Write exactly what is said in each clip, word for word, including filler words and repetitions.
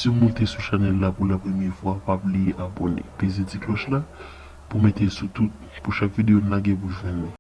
Si w moute sou chanèl la pou la premye fwa, pa bliye abòne, peze ti klòch la pou mete sou tout, pou chak videyo n lage pou jwenn li.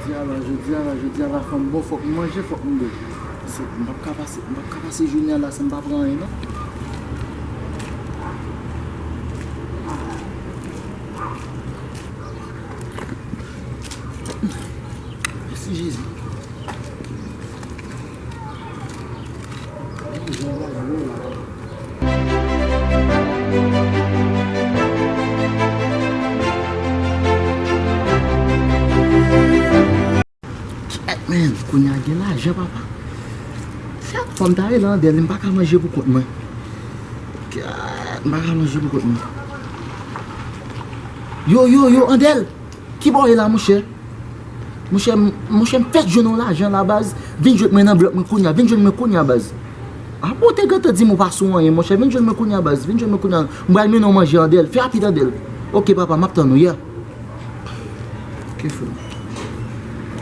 Jodi a la, jodi a la, jodi a la, fò m bon, fòk m manje, fòk m bwè. Se, m p ap ka pase, m p ap ka pase jounen an la san m pa pran anyen, non. Mèsi, Jezi. Kèt, men, kounye a gen lajan, papa. Kèt, fò m ta rele Andèl, m pa ka manje pou kont mwen. Kèt, m pa ka manje pou kont mwen. Yo, yo, yo, Andèl! Ki bò w ye la, monchè? Monchè, m, monchè, m fèk jwenn yon lajan la, baz. Vin jwenn mwen nan blòk mwen kounye a. Vin jwenn mwen kounye a, baz. A, bon, w te gentan di m ou pa sou anyen, monchè. Vin jwenn mwen kounye a, baz. Vin jwenn mwen kounye a. M pral mennen w manje, Andèl. Fè rapid, Andèl. Oke, papa, m ap tann ou, yeah. Oke, frè.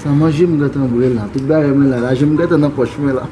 Sa manje m gentan bwè la. Tout bagay mwen la. Lajan m gentan nan pòch mwen la.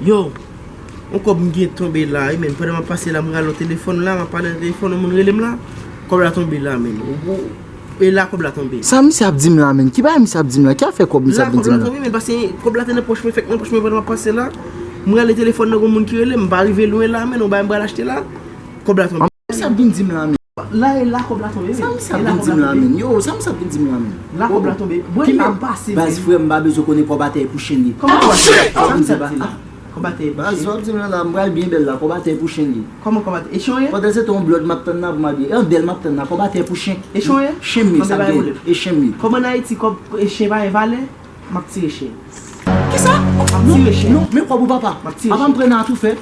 Yo, yon kòb m gen tonbe la wi, men pandan m ap pase la, m rale yon telefòn la, m ap pale nan telefòn, yon moun rele m la. Kòb la tonbe la, men. Ou, ou, e la kòb la tonbe. Sa misye ap di m la, men? Ki bagay misye ap di m la? Ki afè kòb misye La ap vin kòb di m la la? Tonbe, men, paske kòb la te nan pòch mwen, fèk nan pòch mwen pandan m ap pase la. M rale telefòn nan, gon moun ki rele m, m pa rive lwen la, men, yon bagay m pral achte la. Kòb la tonbe. Sa misye ap vin di m la, men? La e la kòb la tonbe. Sa misye ap vin di m la, men? Yo, sa misye ap vin di m la, men? La kòb la tonbe. Bon, la m pase. Baz, frè m, m pa bezwen konnen kòb atè e pou chen li. Kòman kòb atè? Sa misye ap di la? Kòb atè e pou chen. Baz, w ap di m la, la, m pral byen bèl la, kòb atè e pou chen li. Kòman kòb atè? E chen w ye? Pandan se tan yon blòd m ap tann la pou m abye. E yon dèl m ap tann la, kòb atè e pou chen. E chen w ye? Chen m ye, sa gen. E chen m ye. Kòm ann Ayiti, kòb e chen pa gen valè, m ap tire chen. Kisa? M ap tire chen. Non, men kòb ou papa. M ap tire chen. Papa m pran nan atoufè.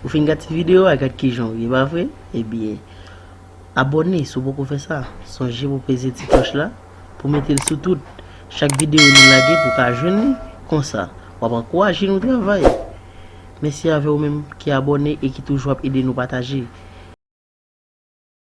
Ou fin gad ti videyo a, gad kijan w ye, pa vre? Ebyen, abòne si w poko fè sa. Sonje pou peze ti klòch la, pou mete l sou tout. Chak videyo nou lage pou w ka jwenn li, konsa w ap ankouraje nou travay. Mèsi avè w menm ki abòne e ki toujou ap ede nou pataje.